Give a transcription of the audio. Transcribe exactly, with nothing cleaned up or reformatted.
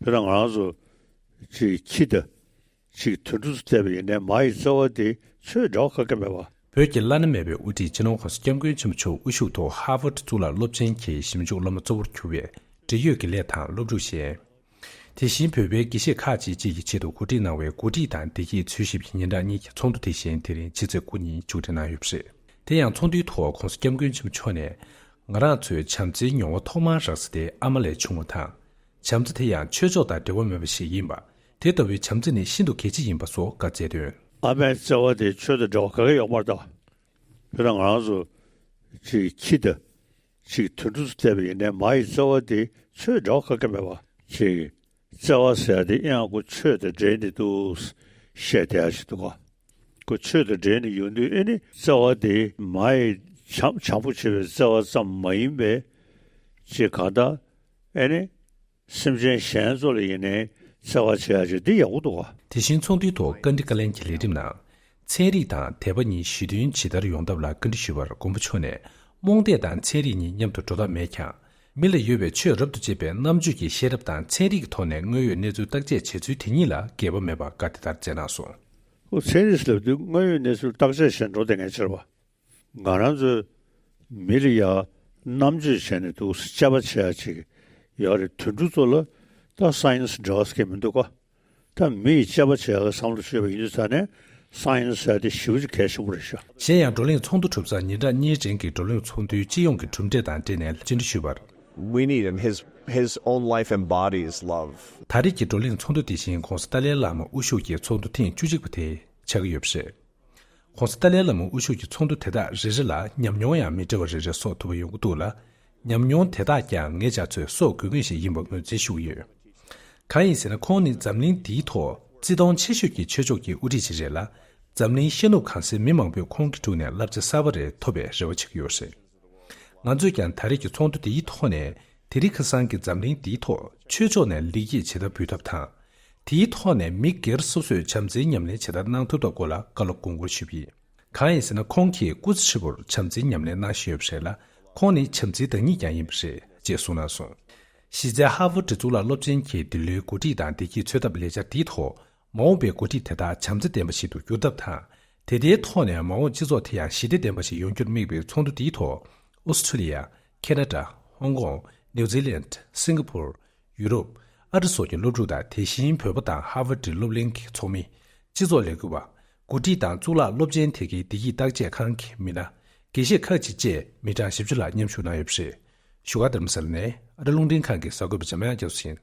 བོད་ནང་ང་རང་ཚོ་ཅིག་ཁྱི་དང་ཅིག་དུད་འགྲོ་ཚོ་བལྟས་པ་ཡིན་ནའི་མ་ཡི་རྩ་བ་དེ་ཆོས་འདྲ་བ་ག་གེ་མེད་པ། བོད་ཀྱི་བླ་ན་མེད་པའི་དབུ་ཁྲིད་སྤྱི་ནོར་༸གོང་ས་༸སྐྱབས་མགོན་ཆེན་པོ་མཆོག་དབུ་བཞུགས་ཐོག་ཧར་ཝརཌ་གཙུག་ལག་སློབ་ཆེན་གྱི་ཞིབ་འཇུག་སློབ་མ་གཙོ་བོར་གྱུར་བའི་འབྲེལ་ཡོད་ཀྱི་ལས་དང་སློབ་ཕྲུག་གཞན། དེ་བཞིན་བོད་པའི་དགེ་བཤེས་ཁག་ཅིག་བཅས་ཀྱི་ཆེད་དུ་གོ་སྒྲིག་གནང་བའི་འགོ་ཁྲིད་དང་བདེ་སྐྱིད་འཚོལ་ཞིབ་ཀྱི་སྙན་གྲགས་གཉིས་ཀྱི་ཚོགས་འདུ་དེ་བཞིན་དེ་རིང་ཕྱི་ཚེས་དགུ་ཉིན་མཇུག་སྒྲིལ་གནང་ཡོད་པ་རེད། དེ་ཡང་ཚོགས་འདུའི་ཐོག་༸གོང་ས་༸སྐྱབས་མགོན་ཆེན་པོ་མཆོག་ནས། ང་རང་ཚོའི་བྱམས་བརྩེའི་མྱོང་བ་ཐོག་མར་རག་ས་དེ་ཨ་མ་ལས་བྱུང་བ་དང་། བྱམས་བརྩེ་དེ་ཡང་ཆོས་ཕྱོགས་དང་འབྲེལ་བ་མེད་པ་ཞིག་ཡིན་པ། དེ་ལྟ་བུའི་བྱམས་བརྩེ་ནི་ཤིན་ཏུ་གལ་ཆེ་ཡིན་པ་སོགས་བཀའ་སྩལ་དོན། ཨ་མའི་བརྩེ་བ་དེ་ཆོས་དང་འབྲེལ་བ་ག་གེ་ཡོད་མ་རེད་ད། བོད་ནང་ང་རང་ཚོ་ཅིག་ཁྱི་དང་ཅིག་དུད་འགྲོ་ཚོ་བལྟས་པ་ཡིན་ནའི་མ་ཡི་རྩ་བ་དེ་ཆོས་འདྲ་བ་ག་གེ་མེད་པ། ཅིག་བརྩེ་བ་ཟེར་ཡ་དེ་ཡང་ཁོ་ཆོས་དང་འབྲེལ་ནས་འདུག་བཤད་བསྡད་ཡ་ཞིག་འདུག་ག་ཁོ་ཆོས་དང་འབྲེལ་ནས་ཡོང་དུས་ཨེ་ནི་བརྩེ་བ་དེ་མ་ཡི་བྱམས་བྱམས་པོ་བྱེད་པའི་བརྩེ་བ་ཙམ་མ་ཡིན་པའི་ཅིག་གང་ལྟར་ཨེ་ནི། སེམས་ཅན་གཞན་ཚོ་ལ་ཡིན་ནའི་བརྩེ་བ་བྱེད་ཡ་ཅིག་འདི་ཡག་པོ་འདུག་ག་དེ་བཞིན་ཚོགས་འདུའི་ཐོག་བཀའ་འདྲི་བཀའ་ལན་གྱི་ལས་རིམ་ནང་། ཚན་རིག་དང་དད་པ་གཉིས་ཞི་མཐུན་ཇི་ལྟར་ཡོང་ཐབས་ལ་བཀའ་འདྲི་ཞུས་པར་མགོན་པོ་མཆོག་ནས། རྨོངས་དད་དང་ཚན་རིག་གཉིས་མཉམ་དུ་འགྲོ་ཐབས་མེད་ཀྱང་། མི་ལ་ཡོད་པའི་ཆོས་རབ་ཏུ་དཔྱད་པའི་རྣམ་དཔྱོད་ཀྱི་ཤེས་རབ་དང་ཚན་རིག་གི་ཐོག་ནས་དངོས་ཡོད་གནས་ཚུལ་བརྟག་དཔྱད་བྱེད་ཚུལ་དེ་གཉིས་ལ་འགལ་བ་མེད་པར་བཀའ་དེ་ལྟར་སྩལ་གནང་སོང་། ཁོ་ཚན་རིག་ལབ་དུས་དངོས་ཡོད་གནས་ཚུལ་བརྟག་དཔྱད་བྱེད་འགྲོ་བསྡད་མཁན་ཆེ་བ། ང་རང་ཚོའི་མི་ལ་ཡ་རྣམ་དཔྱོད་བྱས་ནས་འདུག་དཔྱད་པ་བྱེད་ཡ་ཅིག་ཡོད་རེད། དུད་འགྲོ་ཚོ་ལ་ད་སའེན་སི་འདྲ་བ་ཟེར་མཁན་མི་འདུག་ག་ད་མི་ཡི་དཔྱད་པ་བྱེད་ཡ་གི་བསམ་བློ་ཞུས་པ་ཡིན་དུས་ཙང་ནས་སའེན་སི་ཟེར་ཡ་དེ་ཞེ་པོ་ཅིག་གལ་ཆེན་པོ་རེད་ཤག་གཞན་ཡང་བགྲོ་གླེང་ཚོགས་འདུ་གྲུབ་སར་ཉིན་གྲངས་གཉིས་རིང་གི་བགྲོ་གླེང་ཚོགས་འདུའི་སྤྱི་ཡོངས་ཀྱི་གྲུབ་འབྲས་དང་འབྲེལ་ནས་བཅར་འདྲི་ཞུས་པར། We need him. His, his own life embodies love. ད་རེས་ཀྱི་བགྲོ་གླེང་ཚོགས་འདུ་དེ་བཞིན་༸གོང་ས་ཏཱ་ལའི་བླ་མ་དབུ་བཞུགས་ཀྱི་ཚོགས་འདུ་ཐེངས་བཅུ་གཅིག་པ་དེ་ཆགས་ཀྱི་ཡོད་པ་རེད། ༸གོང་ས་ཏཱ་ལའི་བླ་མ་དབུ་བཞུགས་ཀྱི་ཚོགས་འདུ་དེ་དག་རེ་རེ་ལ་ཉམས་མྱོང་ཡང་མི་འདྲ་བ་རེ་རེ་གསོག་ཐུབ་པ་ཡོང་གི་འདུག་ལ། ཉམས་མྱོང་དེ་དག་ཀྱང་ངེད་ཅག་ཚོས་གསོག་དགོས་མཁན་ཞིག་ཡིན་པ་ངོས་འཛིན་ཞུ་གི་ཡོད། གང་ཡིན་ཟེར་ན་ཁོང་ནི་འཛམ་གླིང་འདིའི་ཐོག་བརྩི་མཐོང་ཆེ་ཤོས་ཀྱི་ཆོས་ཕྱོགས་ཀྱི་དབུ་ཁྲིད་ཅིག་རེད་ལ། འཛམ་གླིང་ཤར་ནུབ་གང་སའི་མི་མང་པོས་ཁོང་གི་ཐུགས་ནས་བསླབ་བྱ་གསར་པ་རེ་ཐོབ་པའི་རེ་བ་བྱེད་ཀྱི་ཡོད་རེད། ང་ཚོས་ཀྱང་ད་རེས་ཀྱི་ཚོགས་འདུ་འདིའི་ཐོག་ནས་དེ་རིང་ཁ་སང་གི་འཛམ་གླིང་འདིའི་ཐོག་ཆོས་ཕྱོགས་ནས་ལེགས་སྐྱེས་ཇི་ལྟར་འབུལ་ཐབས་དང་། དེའི་ཐོག་ནས་མི་སྒེར་སོ་སོས་བྱམས་བརྩེའི་ཉམས་ལེན་ཇི་ལྟར་གནང་ཐུབ་ཐབས་སྐོར་ལ་བཀའ་སློབ་དགོངས་སྐོར་ཞུས་པ་ཡིན། གང་ཡིན་ཟེར་ན་ཁོང་གིས་སྐུ་ཚེ་ཧྲིལ་པོར་བྱམས་བརྩེའི་ཉམས་ལེན་གནང་བཞིན་ཡོད་པ་རེད་ལ། ཁོང་ནི་བྱམས་བརྩེའི་བདག་ཉིད་ཀྱང་ཡིན་པ་རེད་ཅེས་གསུངས་གནང་སོང་། གཞི་རྩའི་ཧར་ཝར་ཌི་གཙུག་ལག་སློབ་ཆེན་གྱི་འདི་ལོའི་འགོ་ཁྲིད་དང་བདེ་སྐྱིད་འཚོལ་ཐབས་ལས་འཆར་འདིའི་ཐོག་མ་འོངས་པའི་འགོ་ཁྲིད་དེ་དག་བྱམས་བརྩེ་ལྡན་པ་ཞིག་ཏུ་འགྱུར་ཐབས་དང་། དེ་ལྟའི་ཐོག་ནས་མ་འོངས་སྤྱི་ཚོགས་དེ་ཡང་ཞི་བདེ་ལྡན་པ་ཞིག་ཡོང་རྒྱུར་དམིགས་པའི་ཚོགས་འདུ་འདིའི་ཐོག་ཨོ་སི་ཁྲུ་ལི་ཡ། ཁེ་ན་ཌ། ཧོང་ཀོང་། ནིའུ་ཛི་ལན། སིང་ག་པུར། ཡུ་རོབ། ཨ་རི་སོགས་ཀྱི་སློབ་ཕྲུག་དང་དེ་བཞིན་བོད་པ་དང་ཧར་ཝར་ཌི་སློབ་གླིང་གི་ཚོགས་མི། སྤྱི་ཚོགས་ལས་འགུལ་བ། འགོ་ཁྲིད་དང་གཙུག་ལག་སློབ་ཆེན་དེ་གའི་བདེ་སྐྱིད་བརྟག་དཔྱད་ཁང་གི་མི་སྣ། དགེ་བཤེས་ཁག་ཅིག་བཅས་མི་གྲངས་བཞི་བཅུ་ལྷག་མཉམ་ཞུགས་གནང་ཡོད་པ་རེད། བཞུགས་སྒར་རྡ་རམ་ས་ལ་ནས་ཨ་རི་རླུང་འཕྲིན་ཁང་གི་གསར་འགོད་པ་འཇམ་དབྱངས་རྒྱ་མཚོ་ཡིན།